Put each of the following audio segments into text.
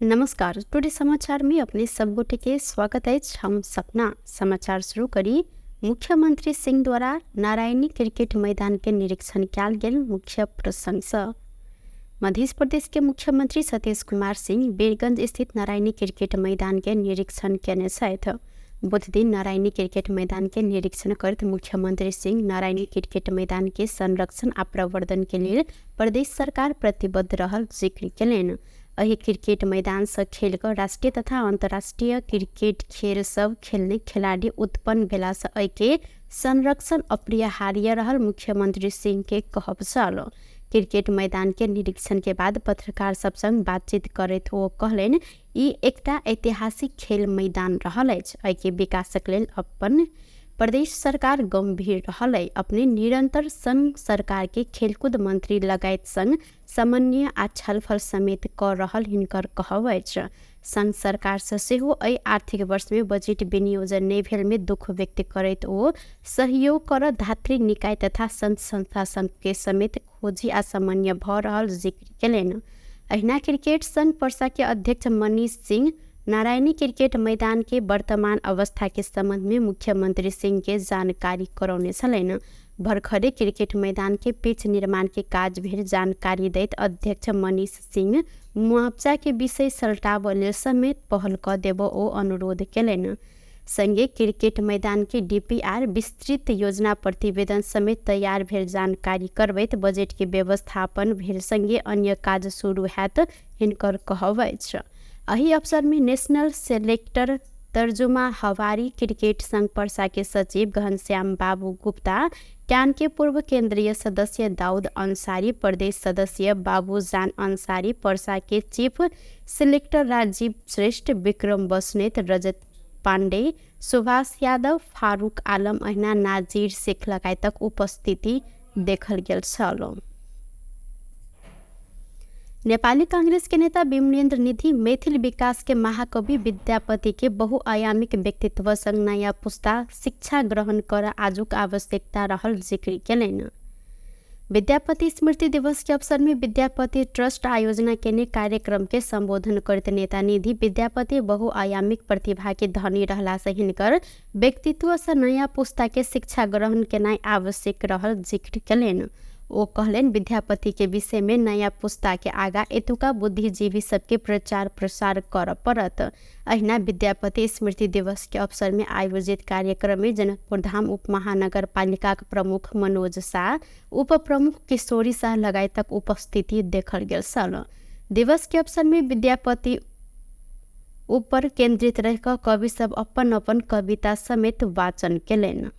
नमस्कार, टुडे समाचार में अपने सब गोटे के स्वागत अछि। हम सपना समाचार शुरू करी। मुख्यमंत्री सिंह द्वारा नारायणी क्रिकेट मैदान के निरीक्षण कयल गेल मुख्य प्रसंग सँ। मध्य प्रदेश के मुख्यमंत्री सतीश कुमार सिंह बीरगंज स्थित नारायणी क्रिकेट मैदान के निरीक्षण केने छथि। बुध दिन नारायणी क्रिकेट मैदान के निरीक्षण करैत मुख्यमंत्री सिंह नारायणी क्रिकेट मैदान के संरक्षण आ प्रवर्धन के लेल प्रदेश सरकार प्रतिबद्ध रहल जिक्र केलनि। एहि क्रिकेट मैदान से खेल कऽ राष्ट्रीय तथा अंतर्राष्ट्रीय क्रिकेट खेल सब खेलने खिलाड़ी उत्पन्न भेला से एहि के संरक्षण अपरिहार्य रहल मुख्यमंत्री सिंह के कहब छल। क्रिकेट मैदान के निरीक्षण के बाद पत्रकार सब संग बातचीत करैत ओ कहलनि, ई एकटा ऐतिहासिक खेल मैदान रहल अछि। एहिके विकासक लेल अपन प्रदेश सरकार गंभीर रहल अछि। अपने निरंतर संघ सरकार के खेलकूद मंत्री लगायत संग समन्वय आ छलफल समेत कऽ रहल हिनकर कहब अछि। संघ सरकार से सेहो एहि आर्थिक वर्ष में बजट विनियोजन नहि भेल में दुख व्यक्त करैत ओ सहयोग कर धात्री निकाय तथा संघ संस्था संघ के समेत खोजी आ समन्वय भऽ रहल जिक्र केलनि। अहिना क्रिकेट संघ पर्सा के अध्यक्ष मनीष सिंह नारायणी क्रिकेट मैदान के वर्तमान अवस्था के संबंध में मुख्यमंत्री सिंह के जानकारी करौने छलनि। भर्खरे क्रिकेट मैदान के पिच निर्माण के काज भेल जानकारी दैत अध्यक्ष मनीष सिंह मुआवजा के विषय सलटाबऽ लेल समेत पहल कऽ देबऽ ओ अनुरोध केलनि। संगे क्रिकेट मैदान के डीपीआर विस्तृत योजना प्रतिवेदन समेत तैयार भेल जानकारी करबैत बजट के व्यवस्थापन भेल संगे अन्य काज शुरू हैत हिनकर कहब अछि। एहि अवसर में नेशनल सेलेक्टर तर्जुमा हवारी क्रिकेट संघ पर्सा के सचिव घनश्याम बाबू गुप्ता, can के पूर्व केंद्रीय सदस्य दाऊद अंसारी, प्रदेश सदस्य बाबूजान अंसारी, पर्सा के चीफ सिलेक्टर राजीव श्रेष्ठ, विक्रम बस्नेत, रजत पांडे, सुभाष यादव, फारूक आलम अहिना नाजीर शेख लगायतक उपस्थिति देखल गेल छल। नेपाली कांग्रेस के नेता विमलेन्द्र निधि मैथिल विकास के महाकवि विद्यापति के बहुआयामिक व्यक्तित्व संग नयाँ पुस्ता शिक्षा ग्रहण कर आजुक आवश्यकता रहल जिक्र केलनि। विद्यापति स्मृति दिवस के अवसर में विद्यापति ट्रस्ट आयोजना केने कार्यक्रम के संबोधन करैत नेता निधि विद्यापति बहुआयामिक प्रतिभा के धनी रहला से हिनकर व्यक्तित्व से नयाँ पुस्ता के शिक्षा ग्रहण केनाइ आवश्यक रहल जिक्र केलनि। ओ कहलनि, विद्यापति के विषय में नयाँ पुस्ता के आगा एतुका बुद्धिजीवी सबके प्रचार प्रसार करऽ पड़त। अहिना विद्यापति स्मृति दिवस के अवसर में आयोजित कार्यक्रम में जनकपुर धाम उप महानगरपालिकाक प्रमुख मनोज शाह, उप प्रमुख किशोरी शाह लगायतक उपस्थिति देखल गेल छल। दिवस के अवसर में विद्यापति ऊपर केंद्रित रहि कऽ कवि सब अपन अपन कविता समेत वाचन केलनि।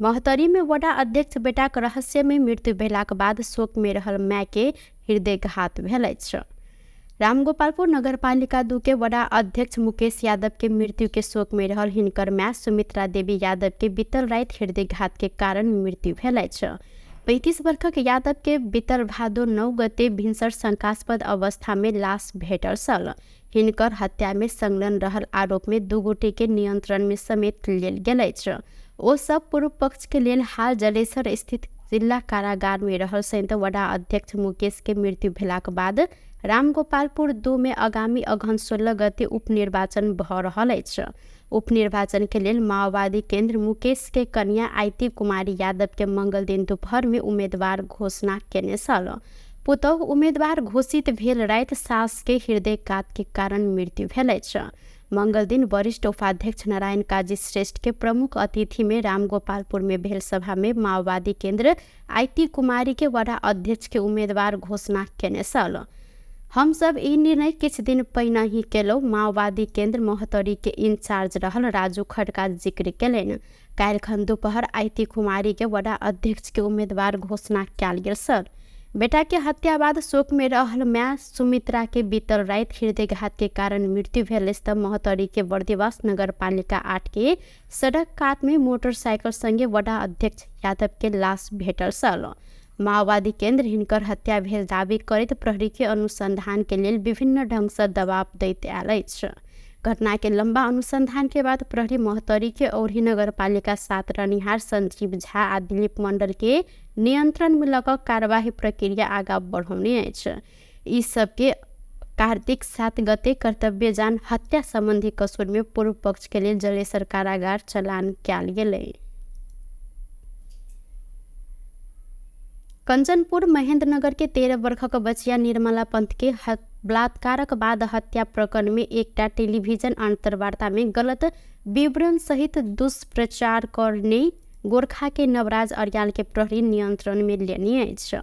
महोत्तरी में वडा अध्यक्ष बेटाक रहस्यमय मृत्यु भेलाक बाद शोक में रहल माय के हृदयघात भेल अछि। रामगोपालपुर नगरपालिका 2 के वडा अध्यक्ष मुकेश यादव के मृत्यु के शोक में रहल हिनकर माय सुमित्रा देवी यादव के बीतल राति हृदयघात के कारण मृत्यु भेल अछि। 35 वर्षक यादव के बीतल भादो 9 गते भिनसर शंकास्पद अवस्था में लाश भेटल छल। हिनकर हत्या में संलग्न रहल आरोप में 2 गोटे के नियंत्रण में समेत लेल गेल अछि। ओ सब पूर्व पक्ष के लेल हाल जलेसर स्थित जिला कारागार में रहल संयुक्त वडा अध्यक्ष मुकेश के मृत्यु भेलाक बाद रामगोपालपुर 2 में आगामी अगहन 16 गते उपनिर्वाचन भऽ रहल अछि। उपनिर्वाचन के लेल माओवादी केंद्र मुकेश के कन्या आयती कुमारी यादव के मंगल दिन दोपहर में उम्मीदवार घोषणा केने छल। पुतोहु उम्मीदवार घोषित भेल राति सास के हृदयघात के कारण मृत्यु भेल अछि। मंगल दिन वरिष्ठ उपाध्यक्ष नारायण काजी श्रेष्ठ के प्रमुख अतिथि में रामगोपालपुर में भेल सभा में माओवादी केंद्र आयती कुमारी के वडा अध्यक्ष के उम्मीदवार घोषणा केने छल। हम सब ई निर्णय किछु दिन पहिने ही केलहुँ, माओवादी केंद्र महोत्तरी के इंचार्ज रहल राजू खड़का जिक्र केलनि। काल्हिखन दोपहर आयती कुमारी के वडा अध्यक्ष के उम्मीदवार घोषणा कयल गेल छल। बेटा के हत्या बाद शोक में रहल माय सुमित्रा के बीतल राति हृदयघात के कारण मृत्यु भेल अछि त महोत्तरी के बर्दिवास नगरपालिका 8 के सड़क कात में मोटरसाइकिल संगे वडा अध्यक्ष यादव के लाश भेटल छल। माओवादी केंद्र हिनकर हत्या भेल दावी करैत प्रहरी के अनुसंधान के लेल विभिन्न ढंग से दबाव दैत आयल अछि। घटना के लंबा अनुसंधान के बाद प्रहरी महोत्तरी के औरही नगरपालिका 7 रहनिहार संजीव झा आ दिलीप मंडल के नियन्त्रणमे लऽ कऽ कार्यवाही प्रक्रिया आगाँ बढ़ौने अछि। ई सबके कार्तिक 7 गते कर्तव्य जान हत्या सम्बन्धी कसुरमे पूर्व पक्षके लेल जलेसर कारागार चलान कयल गेलै। कंचनपुर महेंद्रनगर के 13 वर्षक बचिया निर्मला पंत के बलात्कारक बाद हत्या प्रकरण में एकटा टेलीविजन अंतर्वार्ता में गलत विवरण सहित दुष्प्रचार करने गोरखा के नवराज अर्याल के प्रहरी नियंत्रण में लेने अछि।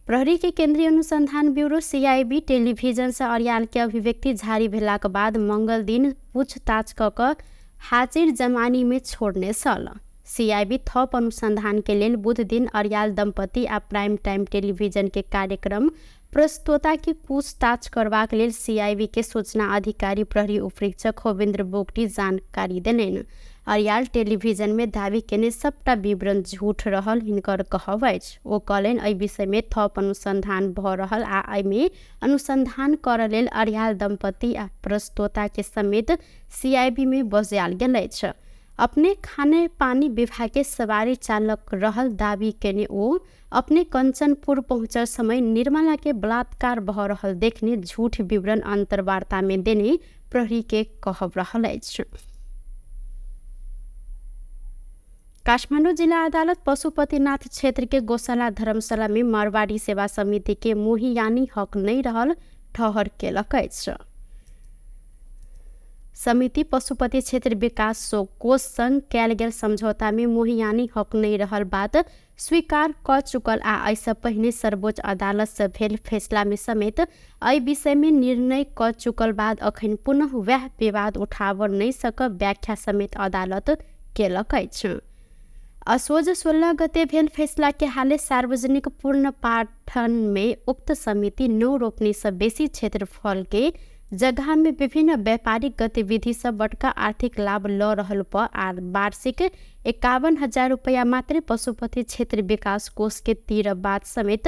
प्रहरी के केंद्रीय अनुसंधान ब्यूरो सीआईबी टेलीविजन से अर्याल के अभिव्यक्ति जारी भेलाक बाद मंगल दिन पूछताछ क कऽ हाजिर जमानी में छोड़ने छल। सीआईबी थप अनुसंधान के लेल बुध दिन अर्याल दंपति आ प्राइम टाइम टेलीविजन के कार्यक्रम प्रस्तोता के पूछताछ करबाक लेल सीआईबी के सूचना अधिकारी प्रहरी उपरीक्षक होविन्द्र बोगटी जानकारी देलनि। अर्याल टेलीविजन में दावी केने सबटा विवरण झूठ रहल हिनकर कहब अछि। ओ कहलनि एहि विषय में थप अनुसंधान भऽ रहल आ एहिमे अनुसंधान करऽ लेल अर्याल दंपति आ प्रस्तोता के समेत सीआईबी में बजायल गेल अछि। अपने खाने पानी विभाग के सवारी चालक रहल दावी केने ओ अपने कंचनपुर पहुँचल समय निर्मला के बलात्कार भऽ रहल देखने झूठ विवरण अंतर्वार्ता में देने प्रहरी के कहब रहल अछि। काठमाडौँ जिला अदालत पशुपतिनाथ क्षेत्र के गौशाला धर्मशाला में मारवाड़ी सेवा समिति के मोहियानी हक नहीं रहल ठहर केलक अछि। समिति पशुपति क्षेत्र विकास कोष संग कयल गेल समझौता में मोहियानी हक नहीं रहल बात स्वीकार क चुकल आ एहिसँ पहिने सर्वोच्च अदालत से भेल फैसला में समेत एहि विषय में निर्णय क चुकल बाद अखन पुनः वएह विवाद उठाबऽ नहि सकब व्याख्या समेत अदालत केलक अछि। असोज 16 गते भेल फैसला के हाले सार्वजनिक पूर्ण पाठन में उक्त समिति 9 रोपनी से बेसी क्षेत्रफल के जगह में विभिन्न व्यापारिक गतिविधि से बड़का आर्थिक लाभ ल रहल पर आ वार्षिक 51,000 रुपया मात्रै पशुपति क्षेत्र विकास कोष के तीर बात समेत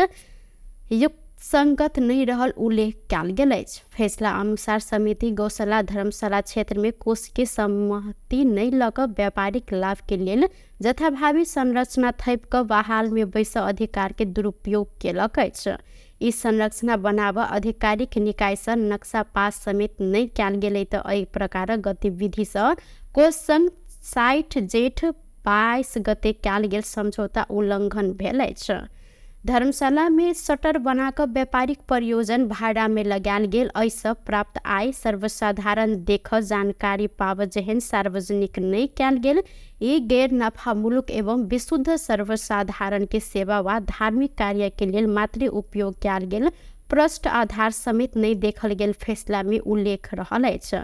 युक्त संगत नहीं रहल उल्लेख कयल गेल अछि। फैसला अनुसार समिति गौशाला धर्मशाला क्षेत्र में कोष के सहमति नहीं लऽ कऽ व्यापारिक लाभ के लेल जथाभावी संरचना थपि कऽ बहाल में बैस अधिकार के दुरुपयोग केलक अछि। ई संरचना बनाबऽ आधिकारिक निकाय सँ नक्सा पास समेत नहि कयल गेलै तऽ एहि प्रकारक गतिविधिसँ कोष संग 60 जेठ 22 गते कयल गेल समझौता उल्लंघन भेल अछि। धर्मशाला में शटर बनाकऽ व्यापारिक प्रयोजन भाड़ा में लगायल गेल एहिसँ प्राप्त आय सर्वसाधारण देख जानकारी पाबऽ जेहन सार्वजनिक नहि कयल गेल। ई गैर नफामूलक एवं विशुद्ध सर्वसाधारण के सेवा वा धार्मिक कार्य के लेल मात्रै उपयोग कयल गेल प्रष्ट आधार समेत नहि देखल गेल फैसला में उल्लेख रहल अछि।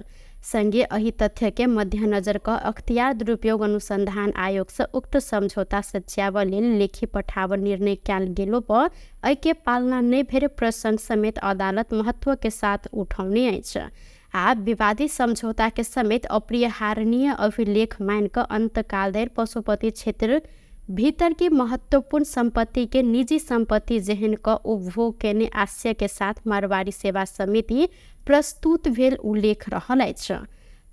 संगे एहि तथ्य के मध्यनजर कऽ अख्तियार दुरुपयोग अनुसंधान आयोग से उक्त समझौता सच्याबऽ लेल लेखी पठाबऽ निर्णय कयल गेलो पर एहिके पालना नहि भेल प्रसंग समेत अदालत महत्व के साथ उठौने अछि आ विवादित समझौता के समेत अपरिहार्य अभिलेख मान कऽ अंतकाल धरि पशुपति क्षेत्र भीतर के महत्वपूर्ण संपत्ति के निजी संपत्ति जेहन क उपभोग केने आशय के साथ मारवाड़ी सेवा समिति प्रस्तुत भेल उल्लेख रहल अछि।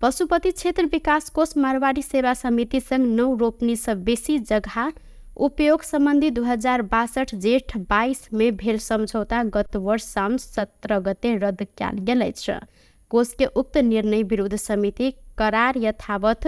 पशुपति क्षेत्र विकास कोष मारवाड़ी सेवा समिति संग 9 रोपनी से बेसी जगह उपयोग सम्बन्धी 2062 जेठ 22 में भेल समझौता गत वर्ष साउन 17 गते रद्द कयल गेल अछि। कोष के उक्त निर्णय विरुद्ध समिति करार यथावत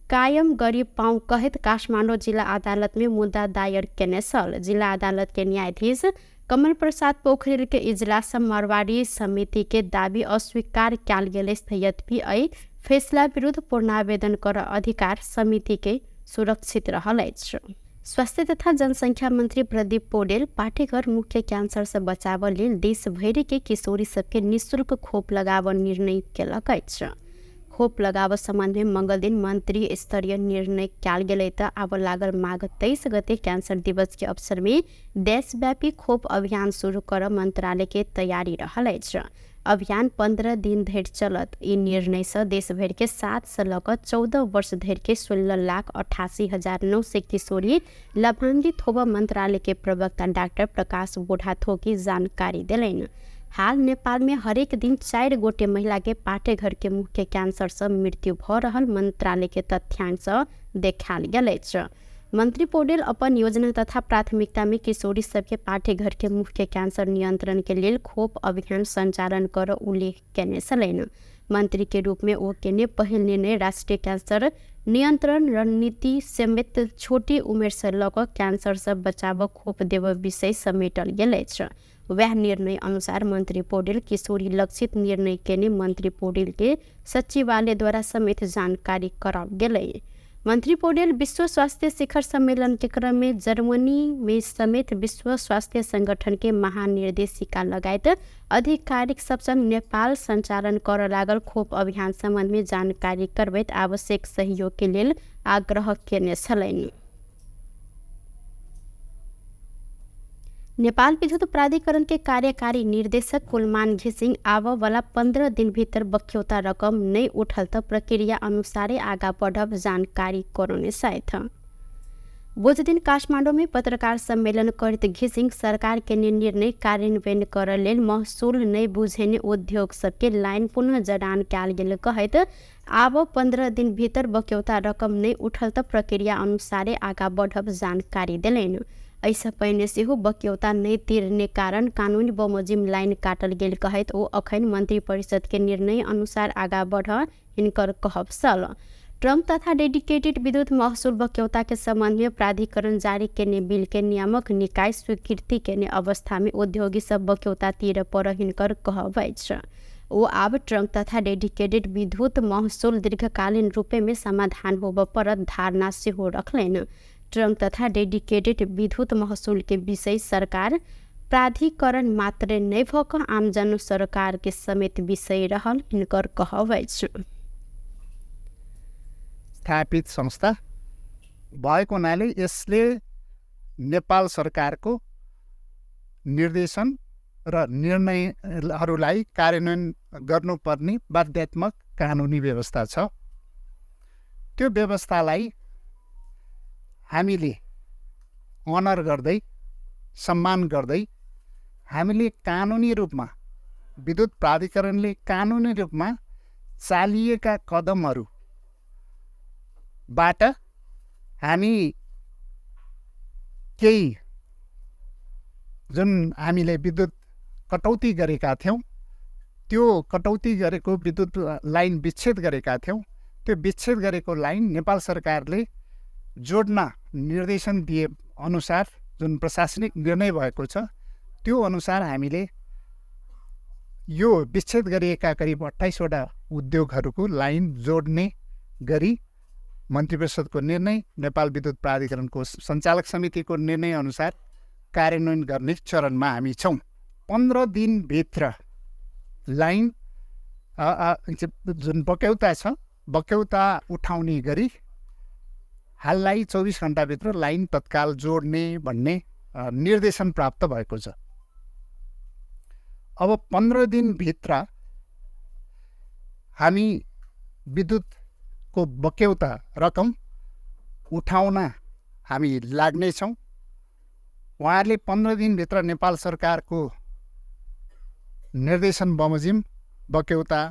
कायम गरी पाउँ कहैत काठमाडौँ जिला अदालत में मुद्दा दायर केने छल। जिला अदालत के न्यायाधीश कमल प्रसाद पोखरेल के इजलास मारवाड़ी समिति के दावी अस्वीकार कयल गेल अछि। यद्यपि एहि फैसला विरुद्ध पूर्णावेदन कर अधिकार समिति के सुरक्षित रहल अछि। स्वास्थ्य तथा जनसंख्या मंत्री प्रदीप पौडेल पाठेघर मुख्य कैंसर से बचाव लेल देश भरि के किशोरी सबके निःशुल्क खोप लगाबऽ निर्णय केलक अछि। खोप लगाबऽ सम्बन्ध में मंगल दिन मंत्री स्तरीय निर्णय कयल गेलै तऽ आब लागल माघ 23 गते कैंसर दिवस के अवसर में देशव्यापी खोप अभियान शुरू करऽ मंत्रालय के तैयारी रहल अछि। अभियान 15 दिन धरि चलत। ई निर्णय से देश भरि के 7 से लऽ कऽ 14 वर्ष धरि के 16,88,900 किशोरी लाभान्वित होबऽ मंत्रालय के प्रवक्ता डॉक्टर प्रकाश बोढ़ाथोकी जानकारी देलनि। हाल नेपाल में हरेक दिन 4 गोटे महिला के पाठेघर के मुख्य कैंसर से मृत्यु भऽ रहल मंत्रालय के तथ्यांक से देखायल गेल अछि। मंत्री पौडेल अपन योजना तथा प्राथमिकता में किशोरी सबके पाठ्यघर के मुख्य कैंसर नियंत्रण के लेल खोप अभियान संचालन कर उल्लेख केने छलनि। मंत्री के रूप में ओ केने पहिल निर्णय राष्ट्रीय कैंसर नियंत्रण रणनीति समेत छोटी उमेर से लऽ कऽ कैंसर से बचाव खोप देब विषय समेटल गेल अछि। वह निर्णय अनुसार मंत्री पौडेल किशोरी लक्षित निर्णय केने मंत्री पौडेल के सचिवालय द्वारा समेत जानकारी कराओल गेलै। मंत्री पौडेल विश्व स्वास्थ्य शिखर सम्मेलन के क्रम में जर्मनी में समेत विश्व स्वास्थ्य संगठन के महानिर्देशिका लगायत आधिकारिक सबसँग नेपाल संचालन कर लागल खोप अभियान सम्बन्ध में जानकारी करबैत आवश्यक सहयोग के लेल आग्रह केने छलनि। नेपाल विद्युत प्राधिकरण के कार्यकारी निर्देशक कुलमान घिसिङ आबऽवला 15 दिन भीतर बक्यौता रकम नै उठल त प्रक्रिया अनुसारे आगा बढ़ब जानकारी करौने छथि। बुधदिन काठमाडौँ में पत्रकार सम्मेलन करैत घिसिङ सरकार के निर्णय कार्यान्वयन कर लेल महसुल नै बुझेने उद्योग सबके लाइन पुनः जडान कयल गेल कहैत आब 15 दिन भीतर बक्यौता रकम नै उठल त प्रक्रिया अनुसारे आगा बढ़ब जानकारी देलनि। एहिसँ पहिने सेहो बक्यौता नहि तिरने कारण कानूनी बमोजिम लाइन काटल गेल कहैत ओ अखन मंत्री परिषद के निर्णय अनुसार आगा बढ़ हिनकर कहब छल। ट्रम्प तथा डेडिकेटेड विद्युत महसुल बक्यौता के संबंध में प्राधिकरण जारी केने बिल के नियामक निकाय स्वीकृति केने अवस्था में उद्योगी सब बक्यौता तिर पर हिनकर कहब अछि। ओ आब ट्रम्प तथा डेडिकेटेड विद्युत महसुल दीर्घकालीन रूपे में समाधान होबऽ परत धारणा सेहो रखलनि। ट्रंक तथा डेडिकेटेड विद्युत महसूल के विषय सरकार प्राधिकरण मात्र नहि भऽ कऽ आमजन सरकार के समेत विषय रहल हिनकर कहब अछि। स्थापित संस्था भएको हुनाले यसले नेपाल सरकारको निर्देशन र निर्णयहरूलाई कार्यान्वयन गर्नुपर्ने बाध्यात्मक कानुनी व्यवस्था छ। त्यो व्यवस्थालाई हामीले अनर गर्दै, सम्मान गर्दै हामीले कानुनी रूपमा विद्युत प्राधिकरणले कानुनी रूपमा चालिएका कदमहरूबाट हामी केही जुन हामीले विद्युत कटौती गरेका थियौँ, त्यो कटौती गरेको विद्युत लाइन विच्छेद गरेका थियौँ, त्यो विच्छेद गरेको लाइन नेपाल सरकारले जोड्न निर्देशन दिए अनुसार जुन प्रशासनिक निर्णय भएको छ त्यो अनुसार हामीले यो विच्छेद गरिएका करिब 28वटा उद्योगहरूको लाइन जोड्ने गरी मन्त्री परिषदको निर्णय, नेपाल विद्युत प्राधिकरणको सञ्चालक समितिको निर्णय अनुसार कार्यान्वयन गर्ने चरणमा हामी छौँ। 15 दिनभित्र लाइन जुन बक्यौता छ बक्यौता उठाउने गरी हाललाई 24 घन्टाभित्र लाइन तत्काल जोड्ने भन्ने निर्देशन प्राप्त भएको छ। अब 15 दिनभित्र हामी विद्युतको बक्यौता रकम उठाउन हामी लाग्नेछौँ। उहाँहरूले 15 दिनभित्र नेपाल सरकारको निर्देशन बमोजिम बक्यौता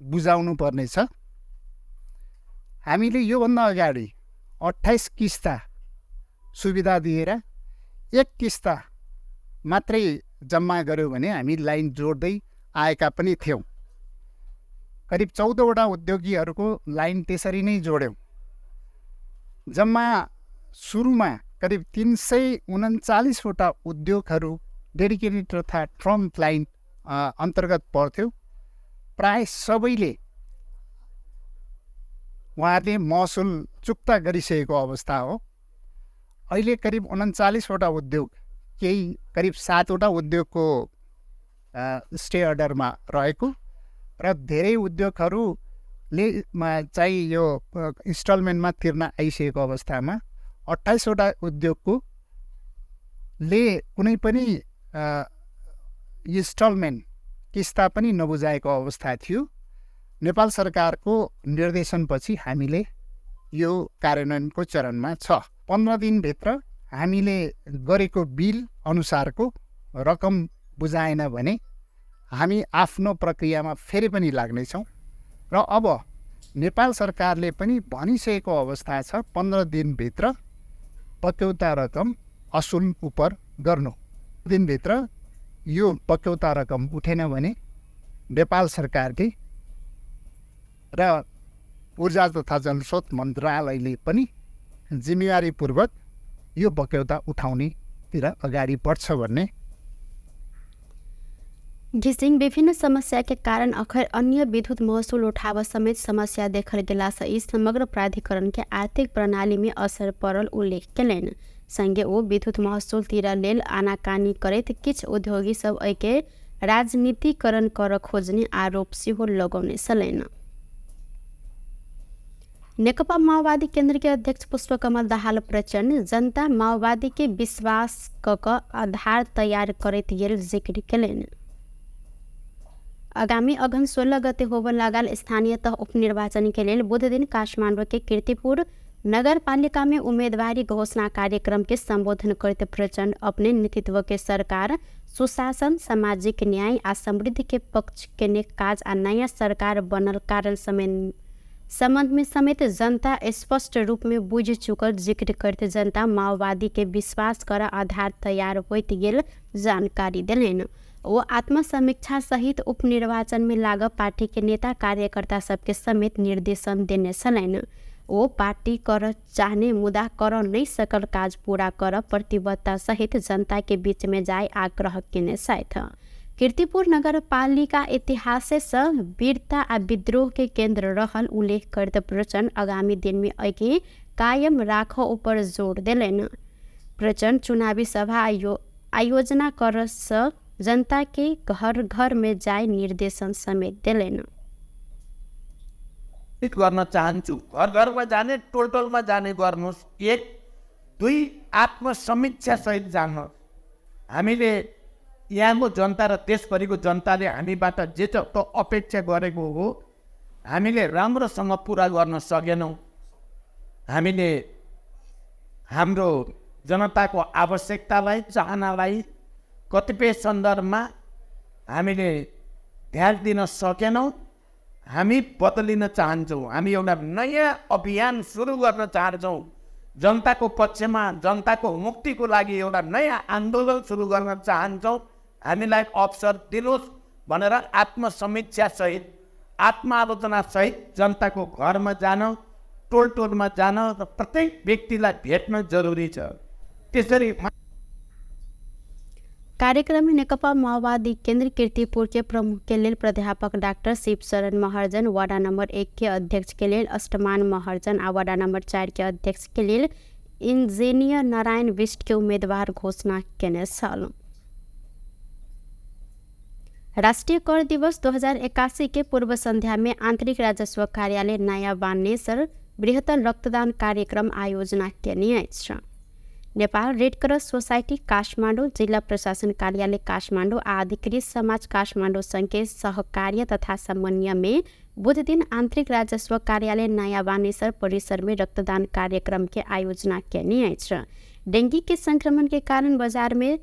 बुझाउनु पर्नेछ। हामीले योभन्दा अगाडि 28 किस्ता सुविधा दिएर 1 किस्ता मात्रै जम्मा गऱ्यौँ भने हामी लाइन जोड्दै आएका पनि थियौँ। करिब 14वटा उद्योगीहरूको लाइन त्यसरी नै जोड्यौँ। जम्मा सुरुमा करिब 339वटा उद्योगहरू डेडिकेटेड तथा ट्रम्प लाइन अन्तर्गत पर्थ्यो। प्राय सबैले उहाँहरूले महसुल चुक्ता गरिसकेको अवस्था हो। अहिले करिब 39वटा उद्योग, केही करिब 7वटा उद्योगको स्टे अर्डरमा रहेको र धेरै उद्योगहरूले चाहिँ यो इन्स्टलमेन्टमा तिर्न आइसकेको अवस्थामा 28वटा उद्योगको ले कुनै पनि इन्स्टलमेन्ट किस्ता पनि नबुझाएको अवस्था थियो। नेपाल सरकारको निर्देशनपछि हामीले यो कार्यान्वयनको चरणमा छ। 15 दिनभित्र हामीले गरेको बिल अनुसारको रकम बुझाएन भने हामी आफ्नो प्रक्रियामा फेरि पनि लाग्नेछौँ र अब नेपाल सरकारले पनि भनिसकेको अवस्था छ 15 दिनभित्र बक्यौता रकम असुल उप गर्नु। दिनभित्र यो बक्यौता रकम उठेन भने नेपाल सरकारले र ऊर्जा तथा जलस्रोत मन्त्रालयले पनि जिम्मेवारीपूर्वक यो बक्यौता उठाउनेतिर अगाडि बढ्छ भन्ने। घिसिङ विभिन्न समस्या के कारण अखर अन्य विद्युत महसुल उठाव समेत समस्या देखल गेला से ई समग्र प्राधिकरण के आर्थिक प्रणाली में असर पड़ल उल्लेख केलनि। संगे ओ विद्युत महसुल तिर लेल आनाकानी करैत किछु उद्योगी सब एहिके राजनीतिकरण कर खोजने आरोप सेहो लगौने छलनि। नेकपा माओवादी केन्द्र के अध्यक्ष पुष्पकमल दाहाल प्रचण्ड जनता माओवादी के विश्वास क आधार तैयार करैत गेल जिक्र केलनि। आगामी अघन 16 गते होबय लागल स्थानीय तह उपनिर्वाचन के लेल बुध दिन काठमाडौँ के कीर्तिपुर नगरपालिका में उम्मीदवारी घोषणा कार्यक्रम के संबोधन करते प्रचण्ड अपने नेतृत्व के सरकार सुशासन, सामाजिक न्याय आ समृद्धि के पक्ष के काज आ नया सरकार बनल कारण संबंध में समेत जनता स्पष्ट रूप में बुझ चुकल जिक्र करते जनता माओवादी के विश्वास कर आधार तैयार होइत गेल जानकारी देलनि। वो आत्मसमीक्षा सहित उपनिर्वाचन में लाग पार्टी के नेता कार्यकर्ता सबके समेत निर्देशन देने छलनि। वो पार्टी कर चाहने मुदा कर नहीं सकल काज पूरा कर प्रतिबद्धता सहित जनता के बीच में जाए आग्रह केने छथि। कीर्तिपुर नगरपालिका इतिहास से वीरता आ विद्रोह के केंद्र रहल उल्लेख करते प्रचण्ड आगामी दिन में एके कायम राख ऊपर जोर देलनि। प्रचण्ड चुनावी सभा आयोजना कर से जनता के घर घर में जाए निर्देशन समेत देलनि। गर्न चाहन्छु घर घरमा जाने, टोल टोलमा जाने गर्नुहोस्। 1 2 आत्मसमीक्षा सहित जानुहोस्। हामीले यहाँको जनता र देशभरिको जनताले हामीबाट जे जस्तो अपेक्षा गरेको हो हामीले राम्रोसँग पुरा गर्न सकेनौँ। हामीले हाम्रो जनताको आवश्यकतालाई, चाहनालाई कतिपय सन्दर्भमा हामीले ध्यान दिन सकेनौँ। हामी बदलिन चाहन्छौँ। हामी एउटा नयाँ अभियान सुरु गर्न चाहन्छौँ। जनताको पक्षमा, जनताको मुक्तिको लागि एउटा नयाँ आन्दोलन सुरु गर्न चाहन्छौँ। हामीलाई अवसर दिनुहोस् भनेर आत्मसमीक्षासहित, आत्मआलोचनासहित जनताको घरमा जान, टोल टोलमा जान र प्रत्येक व्यक्तिलाई भेट्न जरुरी छ। त्यसरी कार्यक्रम में नेकपा माओवादी केंद्र कीर्तिपुर के प्रमुख के लेल प्राध्यापक doctor Shivsharan Maharjan, ward number 1 के अध्यक्ष के लेल अष्टमान महर्जन आ वार्ड नंबर 4 के अध्यक्ष के लेल इंजीनियर नारायण बिष्ट के उम्मीदवार घोषणा केने छल। राष्ट्रीय कर दिवस 2081 के पूर्व संध्या में आंतरिक राजस्व कार्यालय नयाँ बानेश्वर बृहत्तर रक्तदान कार्यक्रम आयोजना केने अछि। Nepal red cross society Kathmandu, जिल्ला प्रशासन कार्यालय काठमाडौँ आ अधिकृत समाज काठमाडौँ संघ के सहकार्य तथा समन्वय में बुध दिन आंतरिक राजस्व कार्यालय नयाँ बानेश्वर परिसर में रक्तदान कार्यक्रम के आयोजना केने अछि। डेंगू के संक्रमण के कारण बाजार में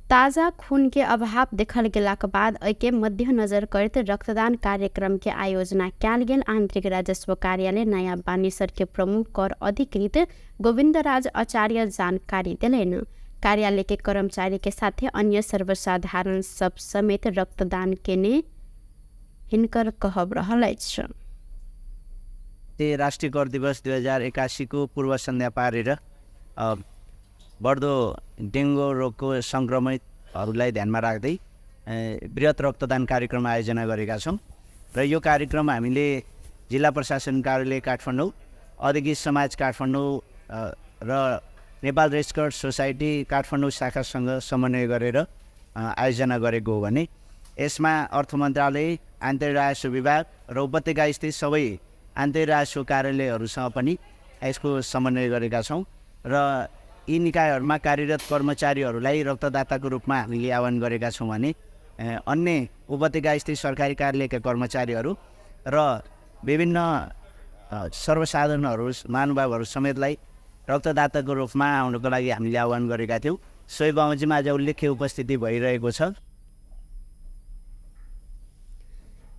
ताज़ा खून के अभाव देखल गेलाक बाद एहिके मध्यनजर करैत रक्तदान कार्यक्रम के आयोजना कयल गेल। आंतरिक राजस्व कार्यालय नयाँ बानेश्वर के प्रमुख कर अधिकृत गोविन्दराज आचार्य जानकारी देलनि। कार्यालय के कर्मचारी के साथे अन्य सर्वसाधारण सब समेत रक्तदान केने हिनकर कहब रहल अछि। राष्ट्रिय कर दिवस 2081 को पूर्व सन्ध्या पारेर बढ्दो डेङ्गु रोगको सङ्क्रमितहरूलाई ध्यानमा राख्दै बृहत् रक्तदान कार्यक्रम आयोजना गरेका छौँ र यो कार्यक्रम हामीले जिल्ला प्रशासन कार्यालय काठमाडौँ, अधिकृत समाज काठमाडौँ र Nepal red cross society Kathmandu शाखासँग समन्वय गरेर आयोजना गरेको हो भने यसमा अर्थ मन्त्रालय, आन्तरिक राजस्व विभाग र उपत्यका स्थित सबै आन्तरिक राजस्व कार्यालयहरूसँग पनि यसको समन्वय गरेका छौँ र यी निकायहरूमा कार्यरत कर्मचारीहरूलाई रक्तदाताको रूपमा हामीले आह्वान गरेका छौँ भने अन्य उपत्यका स्थित सरकारी कार्यालयका कर्मचारीहरू र विभिन्न सर्वसाधारणहरू महानुभावहरू समेतलाई रक्तदाताको रूपमा आउनको लागि हामीले आह्वान गरेका थियौँ। सोही बमोजिम आज उल्लेख्य उपस्थिति भइरहेको छ।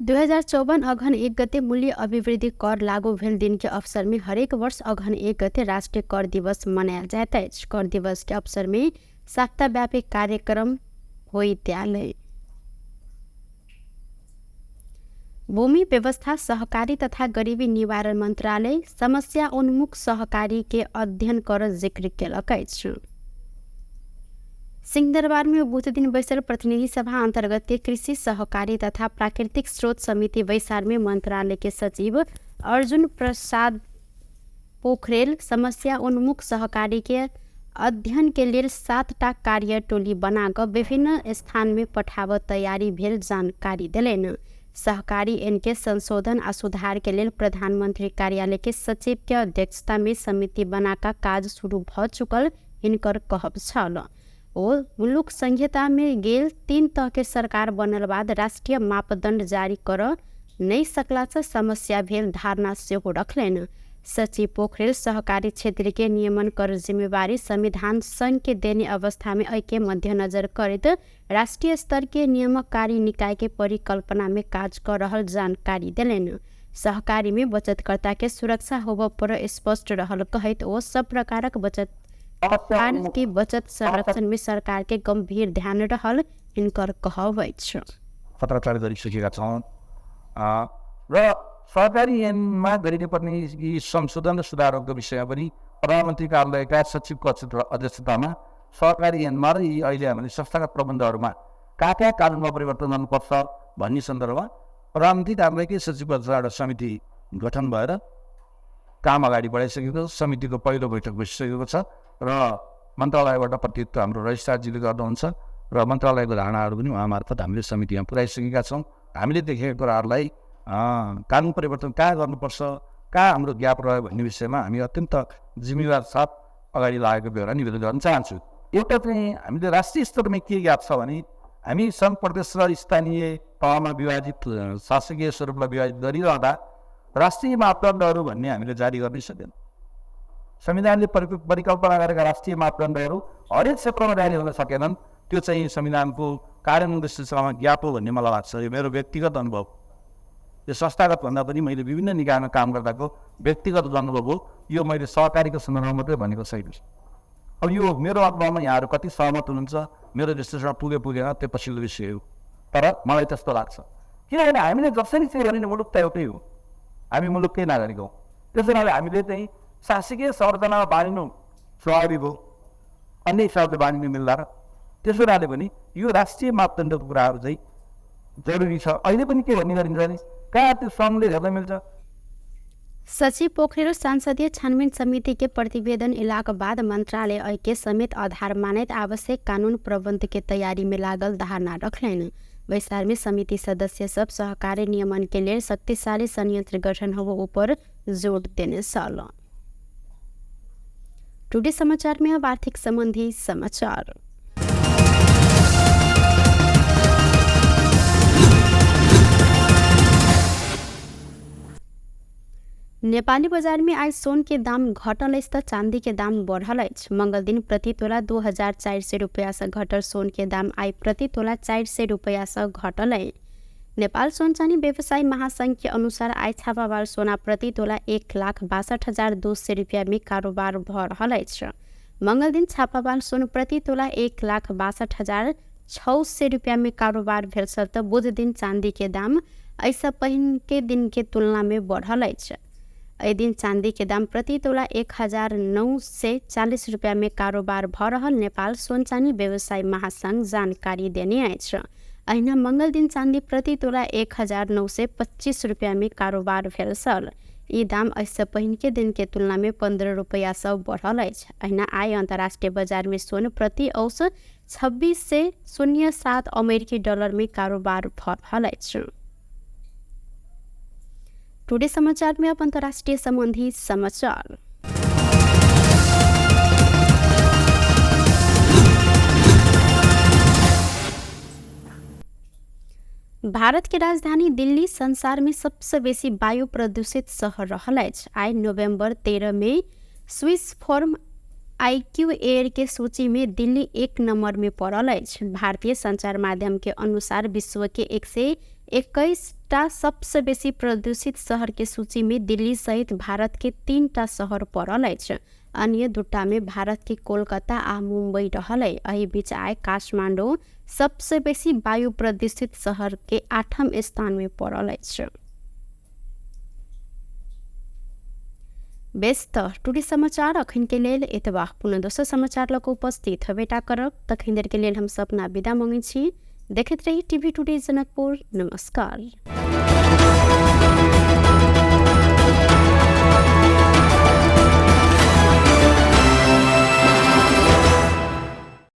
2054 अगहन 1 गते मूल्य अभिवृद्धि कर लागू भेल दिन के अवसर में हरेक वर्ष अगहन 1 गते राष्ट्रिय कर दिवस मनायल जाइत अछि। कर दिवस के अवसर में सप्ताहव्यापी कार्यक्रम होइत आयल। भूमि व्यवस्था सहकारी तथा गरीबी निवारण मन्त्रालय समस्या उन्मुख सहकारी के अध्ययन कर जिक्र केलक अछि। सिंहदरबार में बुध दिन बैसल प्रतिनिधि सभा अंतर्गत के कृषि सहकारी तथा प्राकृतिक स्रोत समिति बैसार में मंत्रालय के सचिव अर्जुन प्रसाद पोखरेल समस्या उन्मुख सहकारी के अध्ययन के लेल 7टा कार्य टोली बना कऽ विभिन्न स्थान में पठाबऽ तैयारी भेल जानकारी देलनि। सहकारी ऐन के संशोधन आ सुधार के लेल प्रधानमंत्री कार्यालय के सचिव के अध्यक्षता में समिति बना कऽ काज शुरू भऽ चुकल हिनकर कहब छल। ओ मुलुक संहिता में गेल 3 तह के सरकार बनल बाद राष्ट्रिय मापदण्ड जारी कर नहि सकला से समस्या भेल धारणा सेहो रखलनि। सचिव पोखरेल सहकारी क्षेत्र के नियमन कर जिम्मेवारी संविधान संघ के देने अवस्था में एहि मध्यनजर करैत राष्ट्रीय स्तर के नियमकारी निकाय के परिकल्पना में काज कर रहल जानकारी देलनि। सहकारी में बचतकर्ता के सुरक्षा होबऽ पर स्पष्ट रहल कहैत ओ सब प्रकारक बचत के बचत संरक्षण में सरकार के गंभीर ध्यान रहल हिनकर कहब अछि। पत्राचार गरिसकेका छौँ र सहकारी ऐनमा गरिनुपर्ने यी संशोधन र सुधारहरूको विषयमा पनि प्रधानमन्त्री कार्यालयका सचिवको अध्यक्षतामा सहकारी ऐनमा र यी अहिले हामीले संस्थागत प्रबन्धहरूमा कहाँ कहाँ कानुनमा परिवर्तन गर्नुपर्छ भन्ने सन्दर्भमा प्रधानमन्त्री कार्यालयकै सचिवको एउटा समिति गठन भएर काम अगाडि बढाइसकेको छ। समितिको पहिलो बैठक बसिसकेको छ र मन्त्रालयबाट प्रतिनिधित्व हाम्रो रजिस्ट्रारजीले गर्नुहुन्छ र मन्त्रालयको धारणाहरू पनि उहाँ मार्फत हामीले समितिमा पुर्याइसकेका छौँ। हामीले देखेका कुराहरूलाई कानुन परिवर्तन कहाँ गर्नुपर्छ, कहाँ हाम्रो ग्याप रह्यो भन्ने विषयमा हामी अत्यन्त जिम्मेवार साथ अगाडि लागेको बेहोरा निवेदन गर्न चाहन्छु। एउटा चाहिँ हामीले राष्ट्रिय स्तरमा के ग्याप छ भने हामी सङ्घ प्रदेश र स्थानीय तहमा विभाजित शासकीय स्वरूपलाई विभाजित गरिरहँदा राष्ट्रिय मापदण्डहरू भन्ने हामीले जारी गर्नै सकेन। संविधानले परिकल्पना गरेका राष्ट्रिय मापदण्डहरू हरेक क्षेत्रमा जारी हुन सकेनन्। त्यो चाहिँ संविधानको कार्यान्वयन सिलसिलामा ग्याप हो भन्ने मलाई लाग्छ। यो मेरो व्यक्तिगत अनुभव, यो संस्थागत भन्दा पनि मैले विभिन्न निकायमा काम गर्दाको व्यक्तिगत अनुभव हो। यो मैले सहकारीको सन्दर्भमा मात्रै भनेको छैन। अब यो मेरो अनुभवमा यहाँहरू कति सहमत हुनुहुन्छ, मेरो विश्लेषण पुगे पुगेन त्यो पछिल्लो विषय हो, तर मलाई त्यस्तो लाग्छ। किनभने हामीले जसरी चाहिँ गर्ने मुलुक त एउटै हो, हामी मुलुककै नागरिक हौँ। त्यसो हुनाले हामीले चाहिँ शासकीय संरचनामा बाँडिनु स्वाभाविक हो, अन्य हिसाबले बाँडिनु मिल्दा र त्यसो हुनाले पनि यो राष्ट्रिय मापदण्डको कुराहरू चाहिँ जरुरी छ। अहिले पनि के भन्ने गरिन्छ भने कहाँ त्यो सङ्घले हेर्न मिल्छ। सचिव पोखरेल संसदीय छानबिन समिति के प्रतिवेदन इलाक बाद मंत्रालय के समेत आधार मानैत आवश्यक कानून प्रबंध के तैयारी में लागल धारणा रखलनि। बैसार में समिति सदस्य सब सहकारी नियमन के लेल शक्तिशाली संयंत्र गठन हो ऊपर जोर देने छल। टुडे समाचार में अब आर्थिक संबंधी समाचार। नेपाली बजार में आज सोन के दाम घटल अछि त चांदी के दाम बढ़ल अछि। मंगल दिन प्रति तोला 2400 रुपया से घटल सोन के दाम आइ प्रति तोला 400 रुपया से घटल है। नेपाल सोन चानी व्यवसायी महासंघ के अनुसार आइ छापावाल सोना प्रति तोला 1,62,200 रुपया में कारोबार भ रहल अछि। मंगल दिन छापावाल सोन प्रति तोला 1,62,600 रुपया में कारोबार भेल छल त बुध दिन चांदी के दाम एहिसँ पहिन के दिन के तुलना में बढ़ल अछि। एहि दिन चांदी के दाम प्रति तोला 1,940 रुपया में कारोबार भ रहल नेपाल सोन चानी व्यवसायी महासंघ जानकारी देने अछि। अहिना मंगल दिन चांदी प्रति तोला 1,925 रुपया में कारोबार भेल छल। ई दाम एहिसँ पहिनके दिन के तुलना में 15 रुपया सँ बढ़ल अछि। अहिना आइ अंतर्राष्ट्रीय बाजार में सोन प्रति औसत 26.07 अमेरिकी डॉलर में कारोबार भ रहल अछि। टुडे समाचार में अब अंतर्राष्ट्रीय संबंधी समाचार। भारत के राजधानी दिल्ली संसार में सबसे बेसी वायु प्रदूषित शहर रहल अछि। आइ नवंबर 13 में स्विस फर्म IQ air के सूची में दिल्ली 1 नंबर में पड़ल अछि। भारतीय संचार माध्यम के अनुसार विश्व के 100 21टा सबसँ बेसी प्रदूषित शहर के सूची में दिल्ली सहित भारत के 3टा शहर पड़ल अछि। अन्य 2टा में भारत के कोलकाता आ मुंबई रहल। एहि बीच आइ काठमांडू सबसे बेसी वायु प्रदूषित शहर के 8म स्थान में पड़ल अछि। बेस त टुडे समाचार अखन के लेल एतबा। पुनः दोसर समाचार लऽ कऽ उपस्थित हेबेटा करब। तखन देर के लेल हम सपना विदा मङ्गै छी। देखैत रही टीवी टुडे जनकपुर। नमस्कार।